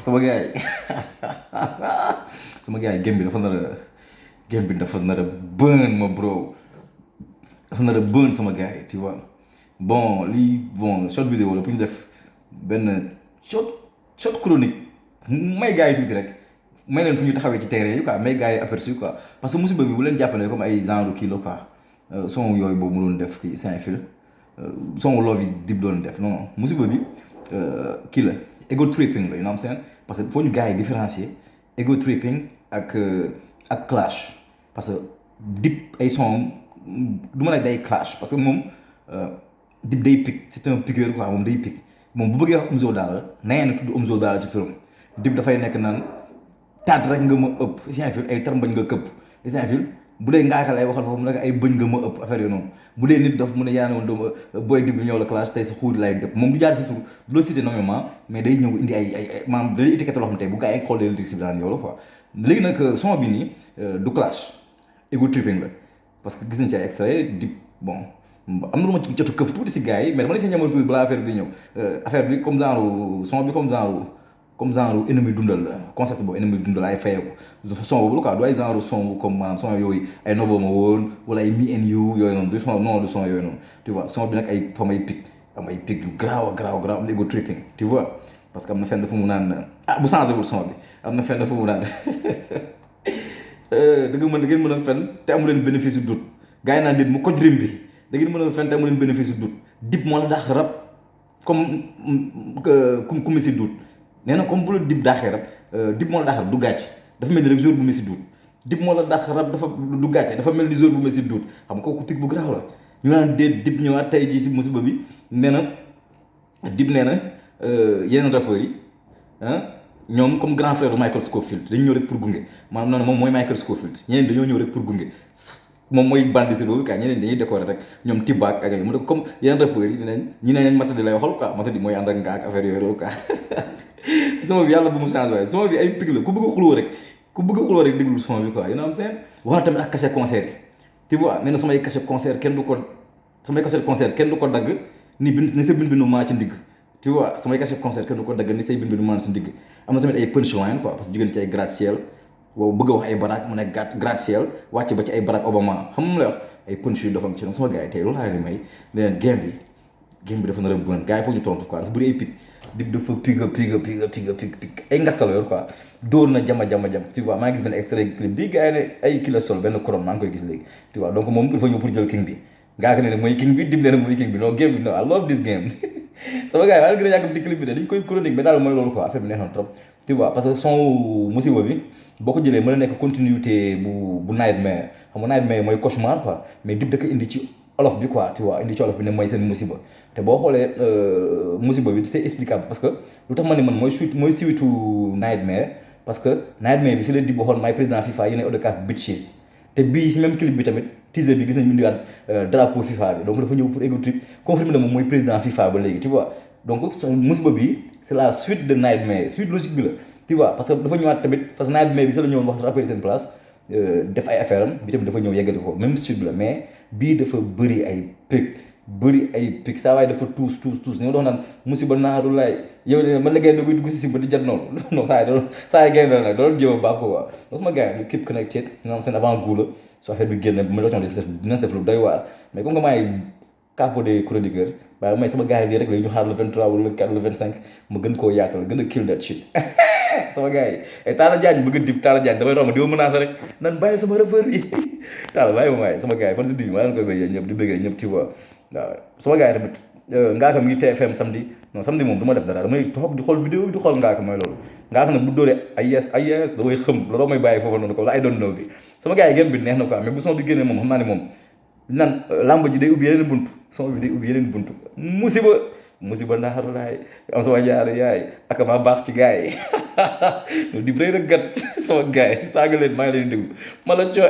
sama gars yi sama gars yi game bi dafa nar a burn ma bro dafa nar a burn sama gars yi tu vois bon lii bon short vidéo la pour ñu def benn short chronique may gars yi tuuti rek may leen fu ñu taxawee ci terrain yi quoi may gars yi aperçu quoi parce que musiba bi bu leen jàppale comme ay genre kii la quoi son yooyu boobu mu doon def kii Saint-Fil son love yi Dip doon def non non musiba bi kii la ego tripping la you know what I'm saying parce que foo ñu gars yi différencier ego tripping ak clash parce que Dip ay son du ma ne day clash parce que moom Dip day pique c'est un piqueur quoi moom day pique moom bu bëggee wax Omzo Dollar na ngeen tudd Omzo Dollar ci turam Dip dafay nekk naan taat rek nga ma ëpp Saint-Fil ay tar mbañ nga këpp Saint-Fil bu dee ngaaka lay waxal foofu mu nekk ay bëñ nga ma ëpp affaire yooyu noonu bu dee nit dof mu ne yaa ne woon doo booy Dip bi ñëw la clash tey sa xuuri lay dëpp moom du jaar si tur du la cité nommément mais day ñëw indi ay maanaam day étiquette loo xam tey bu gaa yi xoolee lyrics bi daan yow la quoi léegi nag son bi nii du clash ego tripping la parce que gis nañ ci ay extrait Dip bon am na lu ma ci jotu këf tuuti si gars yi mais dama la si ñamal tuuti balaa affaire bi ñëw affaire bi comme genre son bi comme genre ennemi dundal la concept boobu ennemi dundal ay fayeeku son boobu la quoi du ay genre son comme maanaam son yooyu ay noboo ma woon wala ay me and you yooyu noonu du son non du son yooyu noonu tu vois son bi nag ay fam ay pic am ay pic yu garaaw am ego tripping tu vois parce que am na fenn fu mu naan bu changé wul son bi am na fenn fu mu naan da ngeen mën a fen te amu leen bénéfice du doute gars yi naan déet mu koj rim bi da ngeen mën a fen te amu leen bénéfice du doute Dip moo la dàq rab comme ku mi si doute nee na comme bu la Dip dàqee rab Dip moo la dàq rab du gàcce dafa mel ni rek jour bu mi si doute Dip moo la dàq rab dafa du gàcce dafa mel ni jour bu mi si doute xam nga kooku pic bu garaaw la ñu naan déet Dip ñëwaat tey jii si musiba bi nee na Dip nee na yeneen rappeurs yi ñoom comme grand frère Michael Scofield dañu ñëw rek pour gunge maanaam noonu moom mooy Michael Scofield ñeneen dañoo ñëw rek pour gunge moom mooy bandit boobu quoi ñeneen dañuy décorer rek ñoom Tibaak ak mu ne comme yeneen rappeurs yi dinañ ñi ne leen Matadi lay waxal quoi Matadi mooy ànd ak nga ak affaire yooyu loolu quoi son bi yàlla bu mu changé waaye son bi ay pic la ku bëgg a xuloo rek déglu son bi quoi you know what I'm saying wax na tamit ak cachet concert yi tu vois nee na samay cachet concert kenn du ko dagg ni sa bind maa ci ndigg tu vois samay cachet concert kenn du ko dagg ni say bind maa ci ndigg am na tamit ay punchline quoi parce que jigéen ci ay gratte-ciel waaw bëgg a wax ay baraak mu ne gratte-ciel wàcc ba ci ay Barack Obama xam nga lay wax ay punch yu dafam ci noonu sama gars yi tey loolu laa leen may leneen game bi dafa nar a bën gars yi foog ñu tontu quoi dafa bëri ay pic Dip dafa pig ay ngaskal yor quoi dóor na jama tu vois maa ngi gis benn extrait clip bi gars yi ne ay kilo sol benn couronne maa ngi koy gis léegi tu vois donc moom il faut ñëw pour jël king bi ngaa ko ne mooy king bi Dip ne mooy king bi non game bi non I love this game sama gars yi maa ngi gën a yàgg di clip bi de dañ koy chronique mais daal mooy loolu quoi affaire bi neex na trop tu vois parce que son musiba bi boo ko jëlee mën na nekk continuité bu Nightmare xam nga Nightmare mooy cauchemar quoi mais Dip da ko indi ci olof bi quoi tu vois indi ci olof bi ne mooy seen musiba te boo xoolee musiba bi c'est explicable parce que lu tax ma ne man mooy suitu Nightmare parce que Nightmare bi si la Dip waxoon maay président FIFA yéen Odecaf bitches te bii si même clip bi tamit teaser bi gis nañ mu indiwaat drapeau FIFA bi donc dafa ñëw pour ego trip confirmer na moom mooy président FIFA ba léegi tu vois donc musiba bi c'est la suite de Nightmare suite logique bi la tu vois parce que dafa ñëwaat tamit parce que Nightmare bi sa la ñëwoon wax rappeur seen place def ay affaire am bi tamit dafa ñëw yeggali ko même suite bi la mais bii dafa bëri ay pic saa waaye dafa tuus ni nga doon naan musiba naaru laay yow man la gay da koy dugg si simba di jat noonu non saa yi gay na nag doon jéem a baax ko quoi donc sama gars yi keep connected nga xam seen avant goût la su affaire bi génn bu ma la dina def lu doy waar mais comme nga maay capo des chroniqueurs waaye may sama gars yi lii rek léegi ñu xaar le 23 wala le 4 le 25 ma gën koo yaatal gën a kill that shit sama gars yi Talla Diagne bëgg Dip Talla Diagne damay romb di ma menacé rek nan bàyyi sama rappeur yi Talla bàyyi ma maay sama gars yi fan si di maa leen koy bëggee ñëpp di bëggee ñëpp tu vois waaw sama gars yi tamit Ngaaka mi ngi TFM samedi moom du ma def dara damay toog di xool vidéo bi di xool Ngaaka mooy loolu Ngaaka nag bu dóoree ay yes damay xëm looloo may bàyyi foofu noonu ko la ay doon know bi sama gars yi game bi neex na quoi mais bu son bi génnee moom xam naa ne moom nan làmb ji day ubbi yeneen buntu son bi day ubbi yeneen buntu musiba naaxaru laay am sama jaare yaay ak maa baax ci gars yi Dip rëy na gat sama gars yi saaga leen maa ngi leen déglu ma la coo